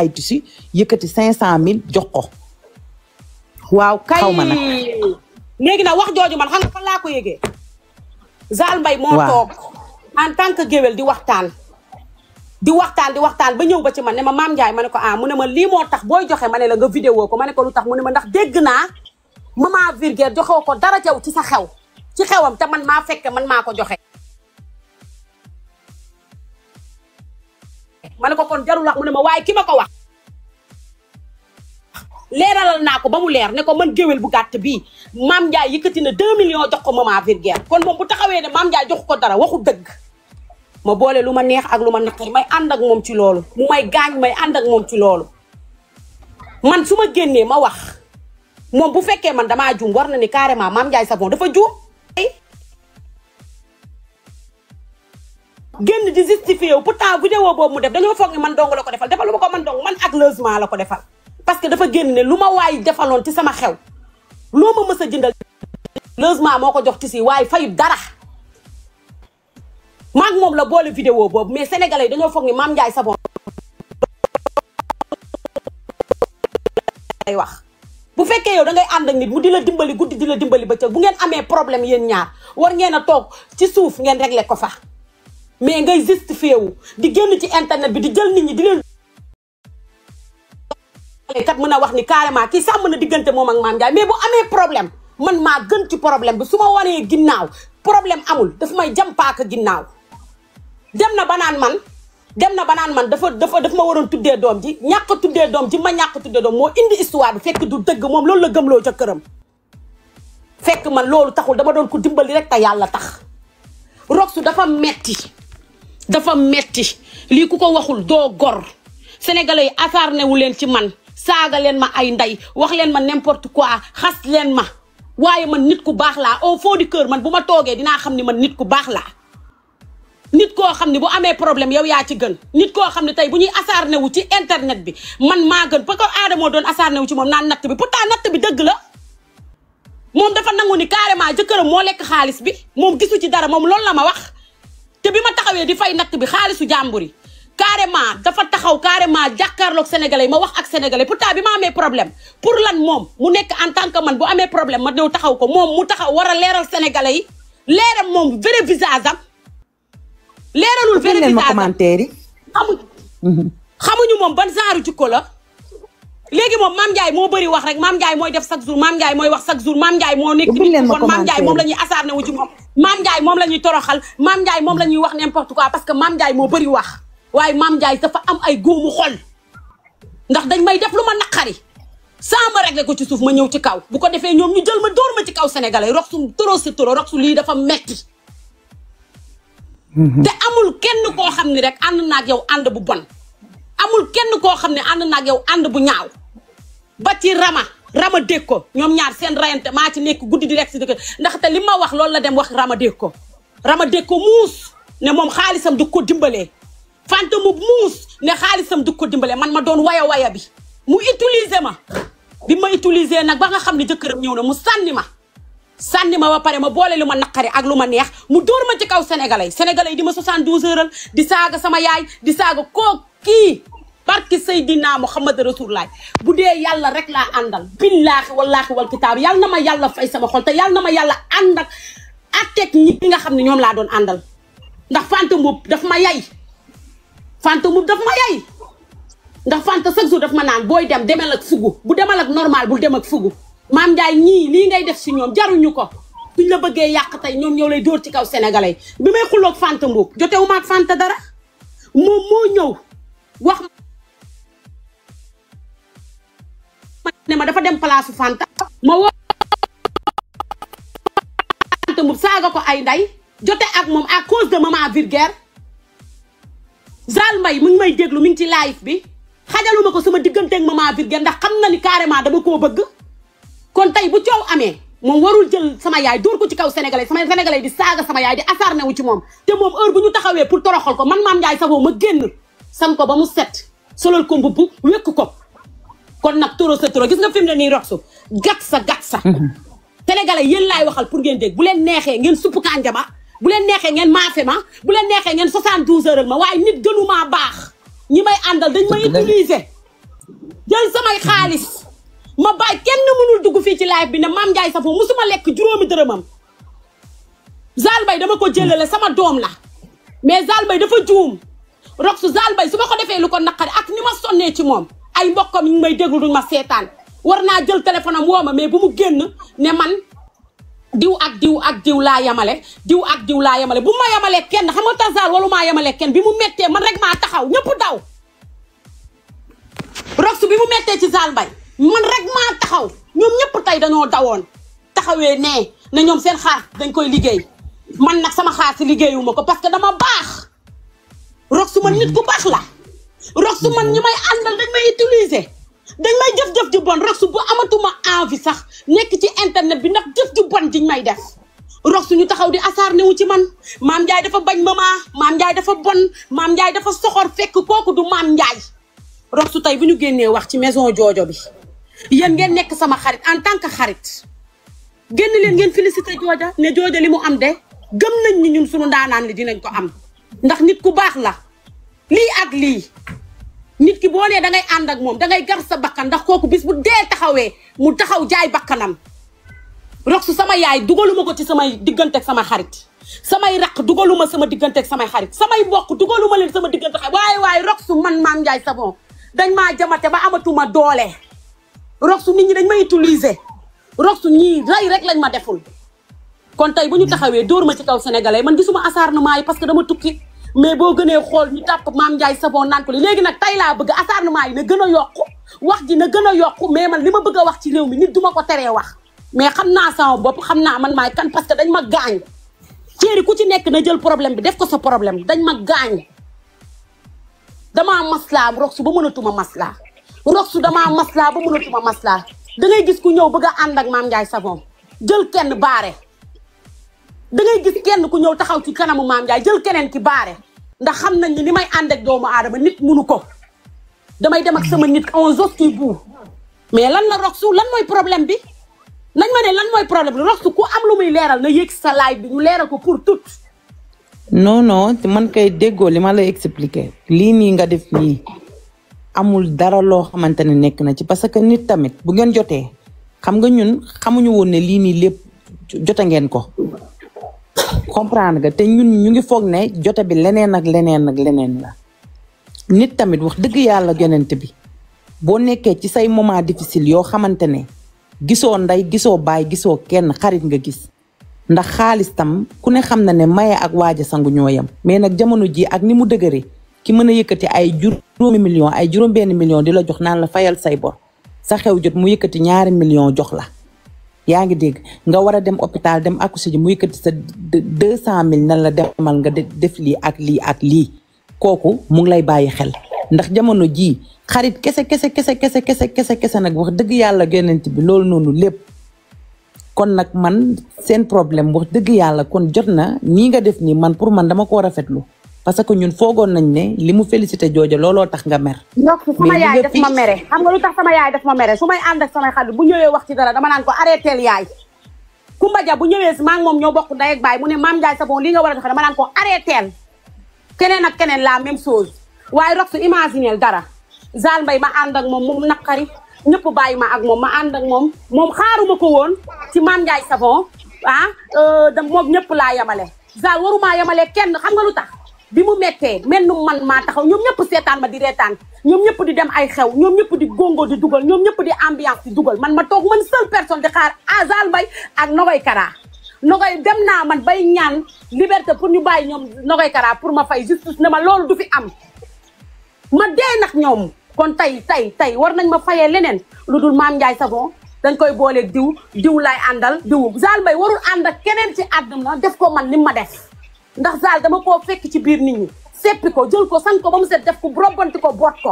ay tissu yëkkati 500000 jox ko. waaw kay xaw ma nag. léegi nag wax jooju man xam nga fan laa ko yëgee. Zal Mbaye moo toog en tant que géwél di waxtaan ba ñëw ba ci man ne ma Mame Ndiaye ma ne ko mu ne ma lii moo tax booy joxe ma ne la nga vidéo ko ma ne ko lu tax mu ne ma ndax dégg naa maman Vulgaire joxew ko dara jaw ci sa xew ci xewam te man maa fekke man maa ko joxe. ma ne ko kon jarul wax mu ne ma waaye ki ma ko wax leeralal naa ko ba mu leer ne ko man géwél bu gàtt bii Mame Ndiaye yëkkati na 2 millions jox ko maman Vulgaire kon moom bu taxawee ne Mame Ndiaye jox ko dara waxu dëgg. ma boole lu ma neex ak lu ma naqari may ànd ak moom ci loolu mu may gaañ may ànd ak moom ci loolu man su ma génnee ma wax moom bu fekkee man damaa juum war na ni carrément Mame Ndiaye Savon dafa juum. génn di justifié wu pourtant vidéo boobu mu def dañoo foog ni man dong la ko defal defalu ma ko man dong man ak leusement la ko defal parce que dafa génn ne lu ma waay defaloon ci sama xew loo ma mës a jëndal leusement moo ko jox ci si waaye fayut dara maag moom la boole vidéo boobu mais sénégalais yi dañoo foog ni Mame Ndiaye Savon lay wax bu fekkee yow da ngay ànd ak nit mu di la dimbali guddi di la dimbali bëccëg bu ngeen amee problème yéen ñaar war ngeen a toog ci suuf ngeen régler ko fa mais ngay justifié wu di génn ci internet bi di jël nit ñi di leen kat mën a wax ni carrément kii sàmm na diggante moom ak Mame Ndiaye mais bu amee problème man maa gën ci problème bi su ma wanee ginnaaw problème amul daf may jam paaka ginnaaw dem na ba naan man dafa ma waroon tuddee doom ji ñàkk tuddee doom ji ma ñàkk tuddee doom moo indi histoire bi fekk du dëgg moom loolu la gëmloo ca këram fekk man loolu taxul dama doon ko dimbali rek te yàlla tax Roxu dafa metti lii ku ko waxul doo gor sénégalais yi acharné wu leen ci man saaga leen ma ay ndey wax leen ma n'importe quoi xas leen ma waaye man nit ku baax laa au fond du cœur man bu ma toogee dinaa xam ni man nit ku baax laa nit koo xam ne bu amee problème yow yaa ci gën nit koo xam ne tey bu ñuy acharné wu ci internet bi man maa gën parce que Adamo doon acharné wu ci moom naan natt bi pourtant natt bi dëgg la moom dafa nangu ni carrément jëkkëram moo lekk xaalis bi moom gisu ci dara moom loolu la ma wax te bi ma taxawee di fay natt bi xaalisu jàmbur yi carrément dafa taxaw carrément jàkkaarloog sénégalais yi ma wax ak sénégalais pourtant bi ma amee problème pour lan moom mu nekk en tant que man bu amee problème ma ñëw taxaw ko moom mu taxaw war a leeral sénégalais yi leeral moom vrai visage am leeralul vrai visage am commentaire yi xamuñu moom ban genre jikko la léegi moom Mame Ndiaye moo bëri wax rek Mame Ndiaye mooy def chaque jour Mame Ndiaye mooy wax chaque jour Mame Ndiaye moo nekk nit kon Mame Ndiaye moom la ñuy acharné wu ci moom Mame Ndiaye moom la ñuy toroxal Mame Ndiaye moom la ñuy wax n'importe quoi parce que Mame Ndiaye moo bëri wax waaye Mame Ndiaye dafa am ay góomu xol ndax dañ may def lu ma naqari sans ma régler ko ci suuf ma ñëw ci kaw bu ko defee ñoom ñu jël ma dóor ma ci kaw sénégalais Roxu trop c'est trop Roxu lii dafa metti te amul kenn koo xam ni rek ànd naag yow ànd bu bon amul kenn koo xam ne ànd naag yow ànd bu ñaaw ba ci rama dégg ko ñoom ñaar seen rayante maa ci nekk guddi di rek si dëkk ndaxte li ma wax loolu la dem wax rama dégg ko muus ne moom xaalisam du ko dimbalee fanta mu muus ne xaalisam du ko dimbalee man ma doon waya bi mu utiliser ma bi ma utiliser nag ba nga xam ne jëkkëram ñëw na mu sànni ma ba pare ma boole lu ma naqari ak lu ma neex mu dóor ma ci kaw sénégalais yi di ma 72 heures di saaga sama yaay di saaga koo kii barki Seydina Muhammad Rasulullah bu dee yàlla rek laa àndal billaahi wallaahi wal kitaab yàlla na ma yàlla fay sama xol te yàlla na ma yàlla ànd ak atteeg ñi nga xam ne ñoom laa doon àndal ndax Fanta Mboup daf ma yay ndax Fanta chaque jour daf ma naan booy demel ak fugu bu demal ak normal bul dem ak fugu Mame Ndiaye ñii lii ngay def si ñoom jaruñu ko suñ la bëggee yàq tey ñoom ñëw lay dóor ci kaw sénégalais bi may xulloog Fanta Mboup jotewu ma ak Fanta dara moom moo ñëw wax ne ma dafa dem place Fanta ma woo Fanta Mboup saaga ko ay nday jote ak moom à cause de maman Vulgaire Zal Mbaye mu ngi may déglu mi ngi ci live bi xajaluma ko sama diggante ak maman Vulgaire ndax xam na ni carrément dama koo bëgg kon tey bu coow amee moom warul jël sama yaay dóor ko ci kaw sénégalais di saaga sama yaay di acharné wu ci moom te moom heure bu ñu taxawee pour toroxal ko man Mame Ndiaye Savon ma génn sam ko ba mu set solal ko mbubb wékk ko kon nag toro sa toro gis nga fi mu ne nii Roxu gat sa sénégalais yéen laay waxal pour ngeen dégg bu leen neexee ngeen supp kànja ma bu leen neexee ngeen maafe ma bu leen neexee ngeen 72 heures ma waaye nit gënumaa baax ñi may àndal dañ may utiliser jël samay xaalis ma bàyyi kenn mënul dugg fii ci live bi ne Mame Ndiaye Savon musuma lekk juróomi dërëmam Zale Mbaye dama ko jëlale sama doom la mais Zale Mbaye dafa juum Rox Zale Mbaye su ma ko defee lu ko naqari ak ni ma sonnee ci moom ay mbokkam ñu may déglu duñ ma seetaan war naa jël téléphone am woo ma mais bu mu génn ne man diw ak diw laa yamale diw ak diw laa yamale bu ma yamalee kenn xam nga tax Zale walu maa yamalee kenn bi mu méttee man rek maa taxaw ñëpp daw Rox bi mu méttee ci Zale Mbaye man rek maa taxaw ñoom ñëpp tey dañoo dawoon taxawee nee ne ñoom seen xaar dañ koy liggéey man nag sama xaar si liggéeyuma ko parce que dama baax Rox man nit ku baax la Rox man ñi may àndal dañ may utiliser dañ may jëf-jëf ju bon Rox bu amatuma envie sax nekk ci internet bi ndax jëf ju bon diñ may def Rox ñu taxaw di asaar newu ci man Mame Ndiaye dafa bañ mama Mame Ndiaye dafa bon Mame Ndiaye dafa soxor fekk kooku du Mame Ndiaye Rox tey bu ñu génnee wax ci maison joojo bi yéen ngeen nekk sama xarit en tant que xarit génn leen ngeen félicité jooja ne jooja li mu am de gëm nañ ni ñun sunu ndaanaan li dinañ ko am ndax nit ku baax la lii ak lii nit ki boo nee dangay ànd ak moom dangay gar sa bakkan ndax kooku bis bu dee taxawee mu taxaw jaay bakkanam Rox sama yaay dugaluma ko ci samay diggante ak sama xarit samay raq dugaluma sama diggante ak samay xarit samay mbokk dugaluma leen sama diggante ak waaye Rox man Mame Ndiaye Savon dañ maa jamate ba amatuma doole Rox nit ñi dañ may utiliser Rox ñii rey rek lañ ma deful kon tey bu ñu taxawee dóor ma ci kaw sénégalais man gisuma acharnement yi parce que dama tukki mais boo gënee xool ñu tàpp Mame Ndiaye Savon naan ko léegi nag tey laa bëgg acharnement yi na gën a yokku wax ji na gën a yokku mais man li ma bëgg a wax ci réew mi nit duma ko teree wax mais xam naa sama bopp xam naa man maay kan parce que dañ ma gaañ céeri ku ci nekk na jël problème bi def ko sa problème dañ ma gaañ damaa maslaa Rox ba mënatuma maslaa Rox damaa maslaa ba mënatuma maslaa dangay gis ku ñëw bëgg a ànd ak Mame Ndiaye Savon jël kenn baare dangay gis kenn ku ñëw taxaw ci kanamu Mame Ndiaye jël keneen ki baare ndax xam nañ ni may ànd ak doomu aadama nit munu ko damay dem ak sama nit on jusqu'au bout mais lan la Rox lan mooy problème bi nañ ma ne lan mooy problème bi Rox ku am lu muy leeral na yëg sa live bi ñu leeral ko pour tout non man kay déggoo li ma lay expliquer lii nii nga def nii amul dara loo xamante ne nekk na ci parce que nit tamit bu ngeen jotee xam nga ñun xamuñu woon ne lii nii lépp jote ngeen ko comprendre nga te ñun ñu ngi foog ne jote bi leneen ak leneen la nit tamit wax dëgg yàlla yonent bi boo nekkee ci say moment difficile yoo xamante ne gisoo ndey gisoo baay gisoo kenn xarit nga gis ndax xaalis tam ku ne xam na ne maye ak waaja sangu ñoo yem mais nag jamono ji ak ni mu dëgëre ki mën a yëkkati ay juróomi million ay juróom benn million di la jox naan la fayal say bor sa xew jot mu yëkkati 2 millions jox la yaa ngi dégg nga war a dem hôpital dem accoucher ji mu yëkkati sa 200 000 nan la demal nga def lii ak lii kooku mu ngi lay bàyyi xel ndax jamono ji xarit kese nag wax dëgg yàlla yonent bi loolu noonu lépp kon nag man seen problème wax dëgg yàlla kon jot na nii nga def nii man pour man dama ko rafetlu parce que ñun foogoon nañ ne li mu félicité jooja looloo tax nga mer. donc sama yaay daf ma mere xam nga lu tax sama yaay daf ma mere su may ànd ak samay xarit bu ñëwee wax ci dara dama naan ko arrêteel yaay Kumba Ja bu ñëwee si maa ngi moom ñoo bokk ndey ak baay mu ne Mame Ndiaye Savon lii nga war a doxee dama naan ko arrêteel keneen ak keneen la même chose waaye Rox imaginel dara Zale Mbaye ma ànd ak moom naqari ñëpp bàyyi ma ak moom ma ànd ak moom xaaruma ko woon ci Mame Ndiaye Savon moom ñëpp laa yamale Zale waruma yamale kenn xam nga lu tax bi mu mettee mel nu man maa taxaw ñoom ñëpp seetaan ma di reetaan ñoom ñëpp di dem ay xew ñoom ñëpp di gongo di dugal ñoom ñëpp di ambiance di dugal man ma toog man seule personne di xaar Zale Mbaye ak Nogoy Kara Nogoy dem naa man bay ñaan liberté pour ñu bàyyi ñoom Nogoy Kara pour ma fay justice ne ma loolu du fi am ma dee nag ñoom kon tey war nañ ma fayee leneen lu dul Mame Ndiaye Savon dañ koy booleeg diw lay àndal diw Zale Mbaye warul ànd ak keneen ci àdduna def ko man ni ma def ndax Zale dama koo fekk ci biir nit ñi seppi ko jël ko san ko ba mu set def ko robbanti ko boot ko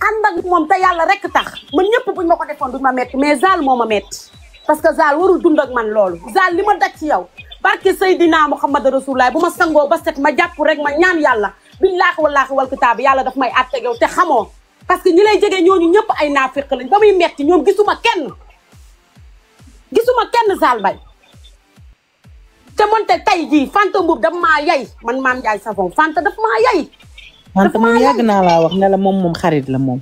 ànd ak moom te yàlla rek tax man ñëpp buñ ma ko defoon duñ ma metti mais Zale moo ma metti parce que Zale warul dund ak man loolu Zale li ma daj ci yow barke Seydina Muhammad Rasulullah bu ma sangoo ba set ma jàpp rek ma ñaan yàlla billaahi wallaahi wal kitaab yàlla daf may àtte yow te xamoo parce que ñi lay jege ñooñu ñëpp ay naafiq lañ ba muy metti ñoom gisuma kenn Zale Mbaye te moonte tey jii Fanta Mbuub daf maa yay man Mame Ndiaye Savon Fanta daf maa yay. Fanta moom yàgg naa laa wax ne la moom xarit la moom.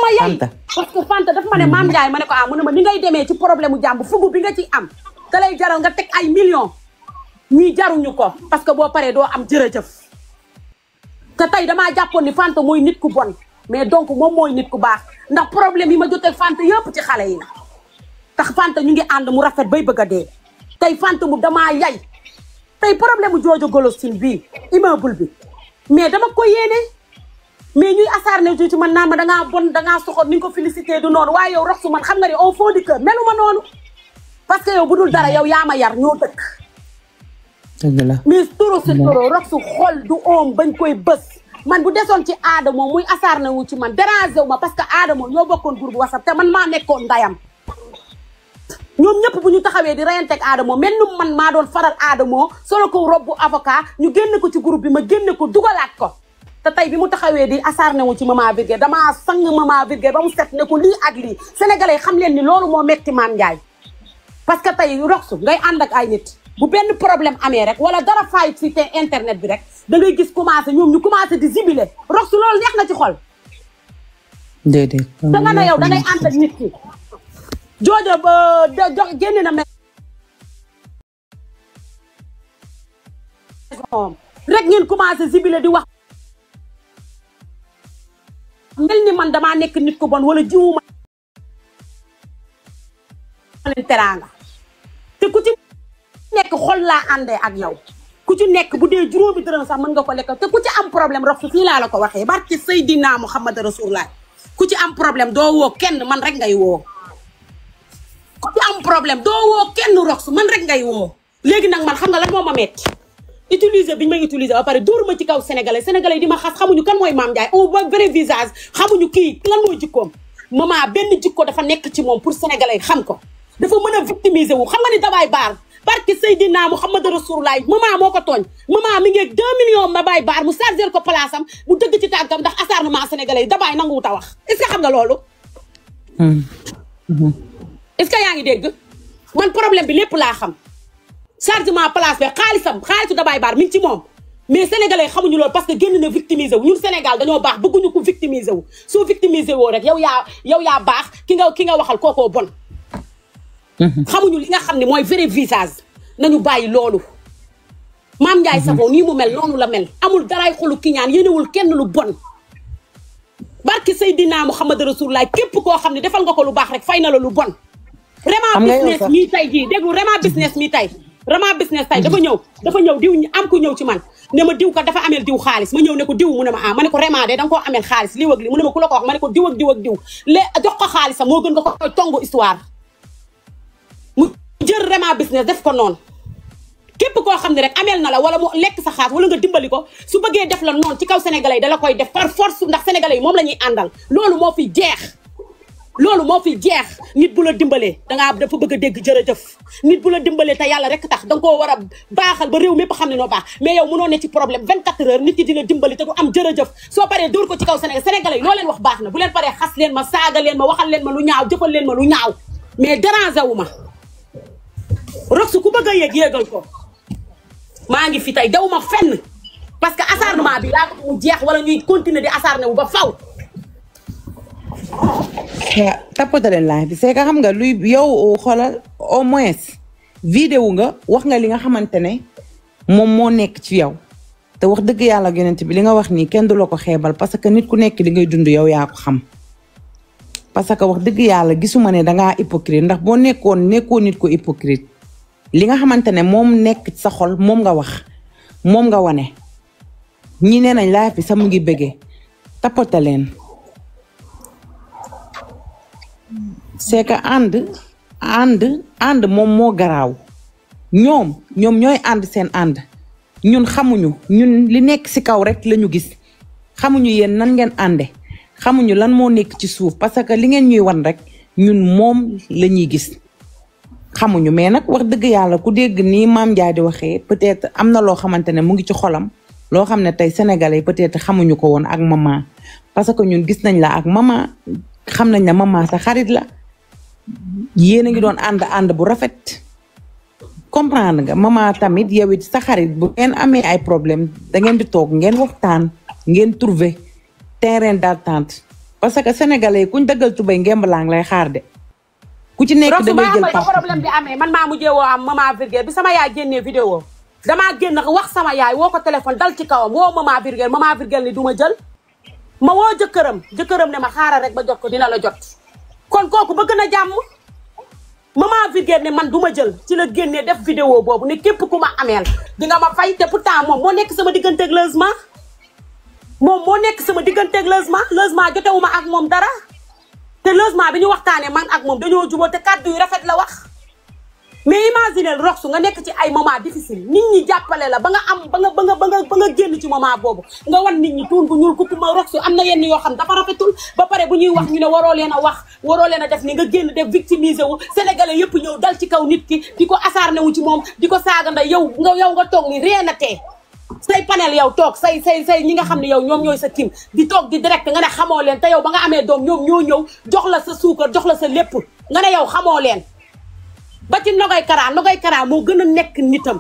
ma yey parce que Fanta daf ma ne Mame Ndiaye ma ne ko ah mu ne ma ni ngay demee ci problème mu jàmb fugu bi nga ci am da lay jaral nga teg ay millions ñii jaruñu ko parce que boo paree doo am jërëjëf te tey damaa jàppoon ni Fanta mooy nit ku bon mais donc moom mooy nit ku baax ndax problème yi ma jotee Fanta yëpp ci xale yi la tax Fanta ñu ngi ànd mu rafet bay bëgg a dee tey Fanta mu damaa yay tey problème mu Jojo Golostine bii immeuble bi mais dama ko yéene mais ñuy asarne ci man naan ma dangaa bon dangaa soxor ni nga ko félicité du noonu waaye yow Roxu man xam nga ne au fond du cœur melu ma noonu parce que yow bu dul dara yow yaa ma yar ñoo dëkk dëgg la mais toro si toro Roxu xol du oom bañ koy bës man bu desoon ci Adamo muy asarne wu ci man dérangé wu ma parce que Adamo ñoo bokkoon groupe WhatsApp te man maa nekkoon ndayam ñoom ñëpp bu ñu taxawee di reyanteeg Adamo mel ni man maa doon faral Adamo solo ko robbu avocat ñu génn ko ci groupe bi ma génne ko dugalaat ko te tey bi mu taxawee di asarne wu ci Mama Virgé damaa sang Mama Virgé ba mu set ne ko lii ak lii sénégalais xam leen ni loolu moo metti Mame Ndiaye parce que tey Roxu ngay ànd ak ay nit bu benn problème amee rek wala dara faay ci te internet bi rek da ngay gis commencé ñoom ñu commencé di zibilé Roxu loolu neex na ci xol déedéet da nga ne yow da ngay ànd ak nit ki Jojo ba génn na rek ngeen commencé zibilé di wax mel ni man damaa nekk nit ku bon wala jiwuma leen teraanga te ku ci nekk xol laa àndee ak yow ku ci nekk bu dee juróomi dërëm sax mën nga ko lekk te ku ci am problème Roxu fii laa la ko waxee barki Seydina Muhammad Rasulullah ku ci am problème doo woo kenn man rek ngay woo ku ci am problème doo woo kenn Roxu man rek ngay woo léegi nag man xam nga lan moo ma metti utiliser bi ñu may utiliser ba pare dóor ma ci kaw sénégalais sénégalais yi di ma xas xamuñu kan mooy Mame Ndiaye un vrai visage xamuñu kii lan mooy jikkoom Mama benn jikko dafa nekk ci moom pour sénégalais xam ko dafa mën a victimiser wu xam nga ni dabaay baar barke Seydina Muhammad Rasulullah Mama moo ko tooñ Mama mi ngi 2 millions ma baay baar mu chargé ko place am mu dëgg ci tàggam ndax acharnement sénégalais yi dabaay nanguwut a wax est-ce que xam nga loolu est-ce que yaa ngi dégg man problème bi lépp laa xam chargement place bi xaalisu dabaay baar mi ngi ci moom mais sénégalais xamuñu loolu parce que génn na victimiser wu ñun Sénégal dañoo baax bëgguñu ko victimiser wu soo victimiser woo rek yow yaa baax ki nga waxal kookoo bon xamuñu li nga xam ne mooy vrai visage nañu bàyyi loolu Mame Ndiaye Savon nii mu mel noonu la mel amul daray xolu ki ñaan yéenewul kenn lu bon barki Seydina Muhammad Rasulullah képp koo xam ne defal nga ko lu baax rek fay na la lu bon vraiment business mii tay jii déglu vraiment business mii tay vraiment business tay dafa ñëw diw am ku ñëw ci man ne ma diw kat dafa amel diw xaalis ma ñëw ne ko diw mu ne ma ma ne ko vraiment de danga koo amel xaalis lii wëg li mu ne ma ku la ko wax ma ne ko diw ak diw ak diw jox ko xaalisam moo gën nga ko tongu histoire mu jël vraiment business def ko noonu képp koo xam ne rek amel na la wala mu lekk sa xaas wala nga dimbali ko su bëggee def la noonu ci kaw sénégalais yi da la koy def par force ndax sénégalais yi moom la ñuy àndal loolu moo fi jeex nit bu la dimbalee dafa bëgg a dégg jërëjëf nit bu la dimbalee te yàlla rek tax danga koo war a baaxal ba réew mépp xam ne noo baax mais yow mënoo ne ci problème 24 heures nit ki dina dimbali te du am jërëjëf soo paree dóor ko ci kaw sénégalais yi loo leen wax baax na bu leen paree xas leen ma saaga leen ma waxal leen ma lu ñaaw jëfal leen ma lu ñaaw mais déranger wu ma Roxu ku bëgg a yéegal ko maa ngi fi tey daw ma fenn parce que acharnement bi laa ko mu jeex wala ñuy continuer di acharné wu ba faw tapote leen live bi c'est que xam nga luy yow xoolal au moins vidéo nga wax nga li nga xamante ne moom moo nekk ci yow te wax dëgg yàlla ak yonent bi li nga wax nii kenn du la ko xeebal parce que nit ku nekk li ngay dund yow yaa ko xam parce que wax dëgg yàlla gisuma ne dangaa hypocrite ndax boo nekkoo nit ko hypocrite li nga xamante ne moom nekk sa xol moom nga wax moom nga wane ñi nee nañ live bi sax mu ngi bëggee tapote leen c'est que ànd moom moo garaaw ñoom ñooy ànd seen ànd ñun xamuñu ñun li nekk ci kaw rek lañu gis xamuñu yéen nan ngeen ànde xamuñu lan moo nekk ci suuf parce que li ngeen ñuy wan rek ñun moom la ñuy gis xamuñu mais nag wax dëgg yàlla ku dégg nii Mame Ndiaye di waxee peut-être am na loo xamante ne mu ngi ci xolam loo xam ne tey sénégalais peut-être xamuñu ko woon ak Mama parce que ñun gis nañ la ak Mama xam nañ ne Mama sa xarit la yéen a ngi doon ànd bu rafet comprendre nga Mama tamit yow it sa xarit bu ngeen amee ay problème da ngeen di toog ngeen waxtaan ngeen trouver terrain d'entente parce que sénégalais kuñ dëggal tubay ngemb laa ngi lay xaar de ku ci nekk da ngay jël Roxu ba problème bi amee man maa mujjee woo am maman Virgile bi sama yaay génnee vidéo damaa génn wax sama yaay woo ko téléphone dal ci kawam woo maman Virgile ni du ma jël ma woo jëkkëram ne ma xaaral rek ba jot ko dina la jot kon kooku bëgg na jàmm maman Virgile ne man du ma jël ci la génnee def vidéo boobu ne képp ku ma ameel di nga ma fay te pourtant moom moo nekk sama digganteeg logement logement jotewuma ak moom dara te logement bi ñu waxtaanee man ak moom dañoo jubóo te kàddu yu rafet la wax mais imaginez Roxu nga nekk ci ay moment difficile nit ñi jàppale la ba nga am ba nga génn ci moment boobu nga wan nit ñi tuun bu ñuul kukku ma Roxu am na yenn yoo xam dafa rafetul ba pare bu ñuy wax ñu ne waroo leen a wax waroo leen a def ni nga génn def victimiser wu sénégalais yëpp ñëw dal ci kaw nit ki di ko acharné wu ci moom di ko saaga nday yow nga toog ni rien na tee say panel yow toog say ñi nga xam ne yow ñoom ñooy sa kim di toog di direct nga ne xamoo leen te yow ba nga amee doom ñoom ñoo ñëw jox la sa suukar jox la sa lépp nga ne yow xamoo leen ba ci Nogay Kara moo gën a nekk nitam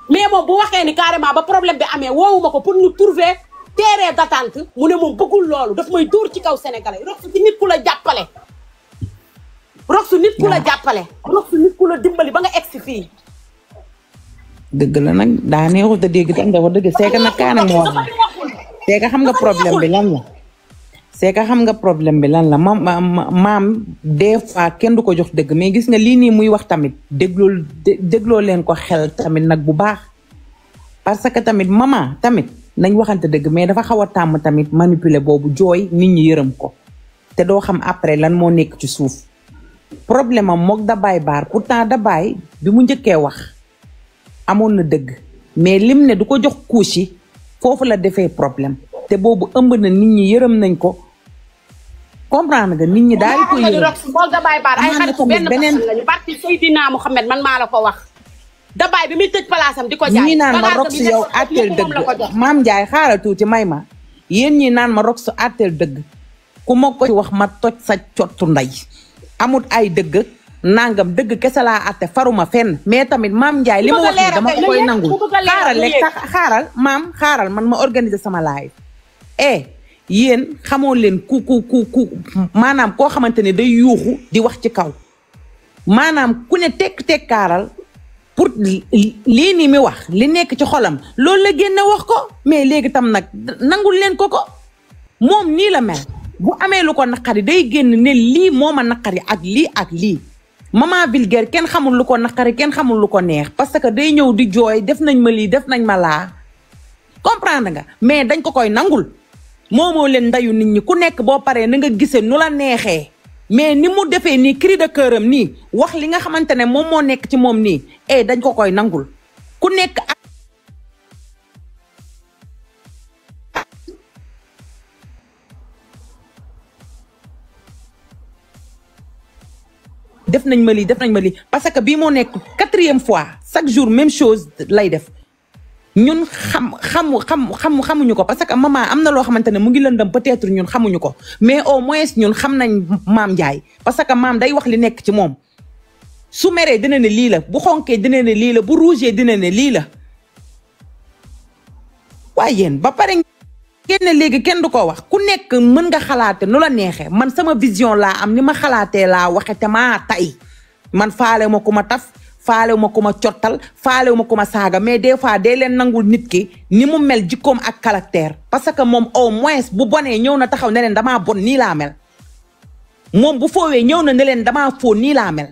mais moom bu waxee ni carrément ba problème bi amee woowuma ko pour ñu trouver terrain d'attente mu ne moom bëggul loolu daf may dóor ci kaw sénégalais Roxu ci nit ku la jàppale Roxu nit ku la dimbali ba nga egsi fii dëgg la nag daa neexut a dégg tam dafa dëgg c'est que nag kaana moo wax c'est que xam nga problème bi lan la maam des fois kenn du ko jox dëgg mais gis nga lii nii muy wax tamit dégloo leen ko xel tamit nag bu baax parce que tamit maman tamit nañ waxante dëgg mais dafa xaw a tàmm tamit manipuler boobu jooy nit ñi yërëm ko te doo xam après lan moo nekk ci suuf problème am mook Dabaye Bar pourtant Dabaye bi mu njëkkee wax amoon na dëgg mais lim ne du ko jox couche yi foofu la defee problème te boobu ëmb na nit ñi yërëm nañ ko comprendre nga nit ñi daal di ko yërëm moom Dabaye Bar ay xarit benn personne lañu barki Seydina Mouhamed man maa la ko wax Dabaye bi muy tëj palaasam di ko jaay ñi naan ma Rox yow àtteel dëgg maam Ndiaye xaaral tuuti may ma yéen ñi naan ma Rox àtteel dëgg ku ma ko wax ma toj sa cottu ndey amut ay dëgg nangam dëgg kese laa àtte faruma fenn mais tamit maam Ndiaye li ma wax ni dama koy nangul xaaral rek xaaral man ma organiser sama live yéen xamoo leen ku maanaam koo xamante ne day yuuxu di wax ci kaw maanaam ku ne tekkaaral pour lii nii mi wax li nekk ci xolam loolu la génne wax ko mais léegi tam nag nangul leen ko moom nii la mel bu amee lu ko naqari day génn ne lii moo ma naqari ak lii maman Vulgaire kenn xamul lu ko naqari kenn xamul lu ko neex parce que day ñëw di jooy def nañ ma lii def nañ ma laa comprendre nga mais dañ ko koy nangul moomoo leen ndayu nit ñi ku nekk boo paree na nga gisee nu la neexee mais ni mu defee nii cri de cœur am nii wax li nga xamante ne moom moo nekk ci moom nii dañ ko koy nangul ku nekk def nañ ma lii parce que bii moo nekk 4e fois chaque jour même chose lay def ñun xamuñu ko parce que maman am na loo xamante ne mu ngi lëndëm peut-être ñun xamuñu ko mais au moins ñun xam nañ maam Ndiaye parce que maam day wax li nekk ci moom su meree dina ne lii la bu xonkee dina ne lii la bu rougee dina ne lii la waaye yéen ba pare kenn léegi kenn du ko wax ku nekk mën nga xalaate nu la neexee man sama vision laa am ni ma xalaatee laa waxe te maa tay man faale ma ku ma taf faalewu ma ku ma cottal faalewu ma ku ma saaga mais des fois day leen nangul nit ki ni mu mel jikkoom ak caractère parce que moom au moins bu bonee ñëw na taxaw ne leen damaa bon nii laa mel moom bu foowee ñëw na ne leen damaa foo nii laa mel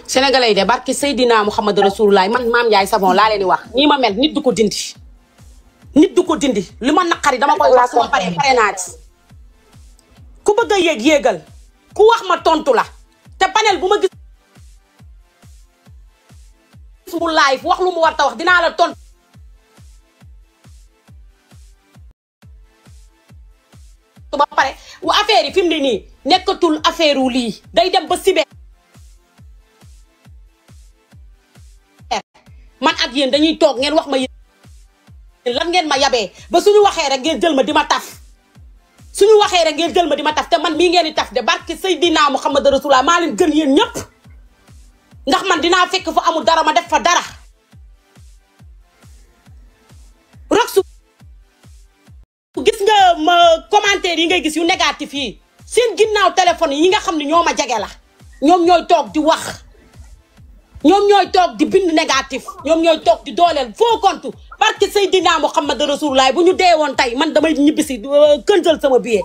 sénégalais yi de barki Seydina Mouhamed Rasulullah man maam Ndiaye Savon laa leen di wax nii ma mel nit du ko dindi li ma naqari dama koy wax sama pare naa ci ku bëgg a yéegal ku wax ma tontu la te panel bu ma gis mu live wax lu mu war ta wax dinaa la tontu ba pare wu affaire yi fi mu ne nii nekkatul affaire wu lii day dem ba sibe man ak yéen dañuy toog ngeen wax ma yéen lan ngeen ma yabee ba suñu waxee rek ngeen jël ma di ma taf te man mii ngeen di taf de barki Seydina Muhammad Rasulullah maa leen gën yéen ñëpp ndax man dinaa fekk fa amul dara ma def fa dara commentaire yi ngay gis yu négatif yi seen ginnaaw téléphone yi nga xam ne ñoo ma jege la ñoom ñooy toog di wax ñoom ñooy toog di bind négatif ñoom ñooy toog di dooleel faux compte parce que Seydina Muhammad Rasulullah bu ñu dee woon tey man damay ñibbisi këntal sama billet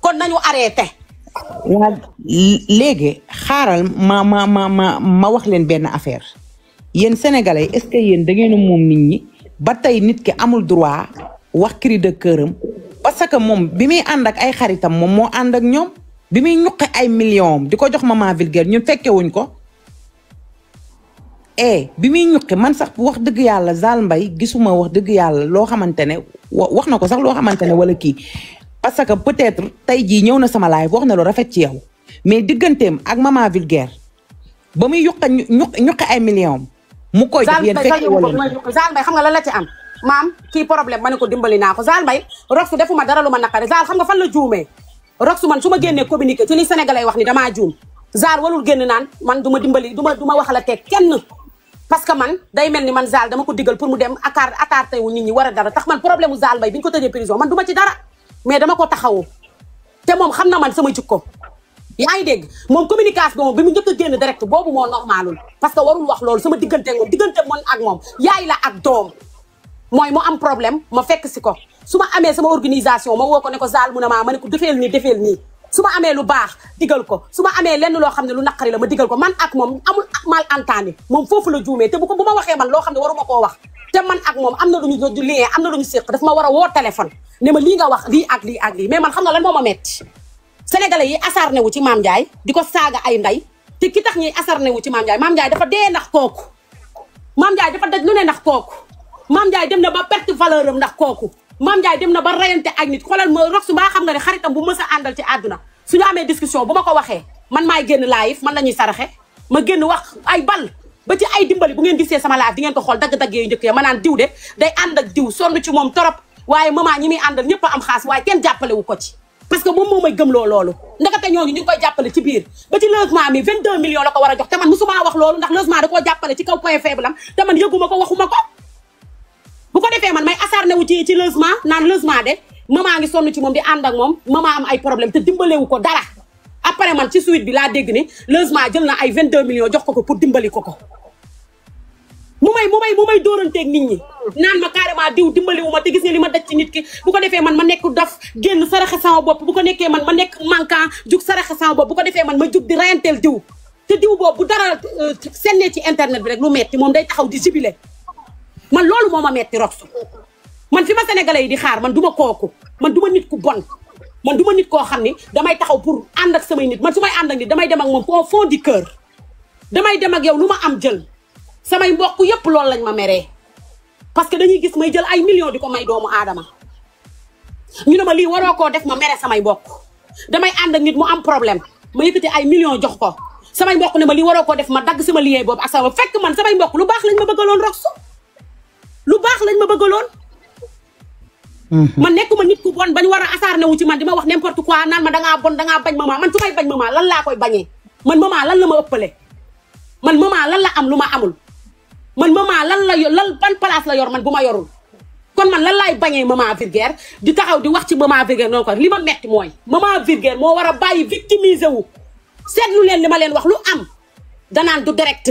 kon nañu arrêté. waa léegi xaaral ma wax leen benn affaire yéen sénégalais est-ce que yéen da ngeen a moom nit ñi ba tey nit ki amul droit wax cri de cœuram parce que moom bi muy ànd ak ay xaritam moom moo ànd ak ñoom bi muy ñuqe ay millions di ko jox maman vulgaire ñun fekkewuñ ko bi muy ñuqi man sax wax dëgg yàlla Zale Mbaye gisuma wax dëgg yàlla loo xamante ne wax na ko sax loo xamante ne wala kii parce que peut-être tey jii ñëw na sama live wax na lu rafet ci yow mais digganteem ak maman vulgaire ba muy ñuqi ay millions mu koy def yéen fekke wala Zale Mbaye xam nga lan la ci am maam kii problème ma ne ko dimbali naa ko Zale Mbaye Rox defuma dara lu ma naqari Zale xam nga fan la juumee Rox man su ma génnee communiqué ci li sénégalais wax ni damaa juum Zale walul génn naan man du ma dimbali du ma waxala teg kenn parce que man day mel ni man Zale dama ko digal pour mu dem attaarté wu nit ñi war a dara tax man problème mu Zale Mbaye bi ñu ko tëjee prison man du ma ci dara mais dama ko taxawu te moom xam na man sama jikko yaa ngi dégg moom communication moom bi mu njëkk a génn direct boobu moo normalul parce que warul wax loolu sama diggante moom ak moom yaay la ak doom mooy mu am problème ma fekk si ko su ma amee sama organisation ma woo ko ne ko Zale mu ne ma ne ko defeel nii su ma amee lu baax digal ko su ma amee lenn loo xam ne lu naqari la ma digal ko man ak moom amul mal entendre moom foofu la juumee te bu ma waxee man loo xam ne waruma koo wax te man ak moom am na lu ñu lien am na lu ñu séq daf ma war a woo téléphone ne ma lii nga wax lii ak lii ak lii mais man xam nga lan moo ma metti sénégalais yi asarne wu ci Mame Ndiaye di ko saaga ay nday te ki tax ñuy asarne wu ci Mame Ndiaye dafa dee ndax kooku Mame Ndiaye dafa daj lu ne ndax kooku Mame Ndiaye dem na ba perte valeur am ndax kooku Mame Ndiaye dem na ba rayante ak nit xoolal ma Rox baa xam nga ne xaritam bu mës a àndal ci àdduna suñu amee discussion bu ma ko waxee man maay génn live man la ñuy saraxe ma génn wax ay bal ba ci ay dimbali bu ngeen gisee sama live di ngeen ko xool dagg-dagg yooyu njëkk ya ma naan diw de day ànd ak diw sonn ci moom torop waaye maman ñi muy àndal ñëpp a am xaas waaye kenn jàppale wu ko ci parce que moom moo may gëmloo loolu ndakate ñooñu ñu ngi koy jàppale ci biir ba ci logement mi 22 millions la ko war a jox te man musuma wax loolu ndax logement da koo jàppale ci kaw point faible am te man yëguma ko waxuma ko bu ko defee man may asarne wu ci logement naan logement de maman ngi sonn ci moom di ànd ak moom maman am ay problème te dimbalewu ko dara après man ci suite bi laa dégg ni logement jël na ay 22 millions jox ko pour dimbali ko mu may dóoranteeg nit ñi naan ma carrément diw dimbaliwu ma te gis nga li ma daj ci nit ki bu ko defee man ma nekk dof génn saraxe sama bopp bu ko nekkee man ma nekk manquant jug saraxe sama bopp bu ko defee man ma jug di reyanteel diw te diw boobu bu dara sennee ci internet bi rek lu metti moom day taxaw di sibile man loolu moo ma metti Rox man fi ma sénégalais yi di xaar man du ma kooku man du ma nit ku bon man du ma nit koo xam ni damay taxaw pour ànd ak samay nit man su may ànd ak nit damay dem ak moom au fond du cœur damay dem ak yow lu ma am jël samay mbokk yëpp loolu lañ ma meree parce que dañuy gis may jël ay millions di ko may doomu aadama ñu ne ma lii waroo koo def ma mere samay mbokk damay ànd ak nit mu am problème ma yëkkati ay millions jox ko samay mbokk ne ma lii waroo koo def ma dagg sama lien boobu ak sama fekk man samay mbokk lu baax lañ ma bëggaloon Rox lu baax lañ ma bëggaloon man nekkuma nit ku bon bañ war a asarne wu ci man di ma wax n'importe quoi naan ma dangaa bon dangaa bañ maman man su may bañ maman lan laa koy bañee man maman lan la ma ëppale man maman lan la am lu ma amul man maman lan ban place la yor man bu ma yorul kon man lan laay bañee maman vulgaire di taxaw di wax ci maman vulgaire noonu ko li ma metti mooy maman vulgaire moo war a bàyyi victimiser wu seetlu leen li ma leen wax lu am danaan du direct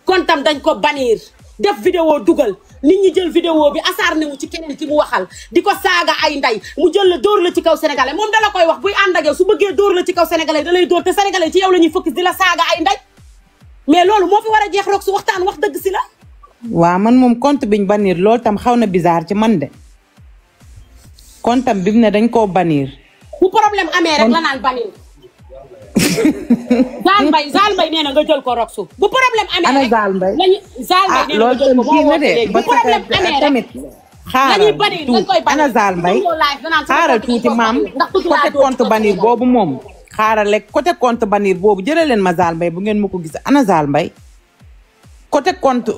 kontam dañ ko bannir def vidéo dugal nit ñi jël vidéo bi asarne wu ci keneen ki mu waxal di ko saaga ay nday mu jël la dóor la ci kaw sénégalais moom dala koy wax buy ànd ak yow su bëggee dóor la ci kaw sénégalais da lay dóor te sénégalais ci yow la ñuy focus di la saaga ay nday mais loolu moo fi war a jeex Rox waxtaan wax dëgg si la waaw man moom compte biñ bannir loolu tam xaw na bizarre ci man de compte am bi mu ne dañ koo bannir bu problème amee rek la naan bannir Zale Mbaye nee na nga jël ko Rox bu problème amee rek Zale Mbaye Zale Mbaye nee na nga jël ko moo woote léegi bu problème amee rek xaaral tuuti ana Zale Mbaye xaaral tuuti maam côté compte bannir boobu moom xaaral rek côté compte bannir boobu jëlee leen ma Zale Mbaye bu ngeen ma ko gis ana Zale Mbaye côté compte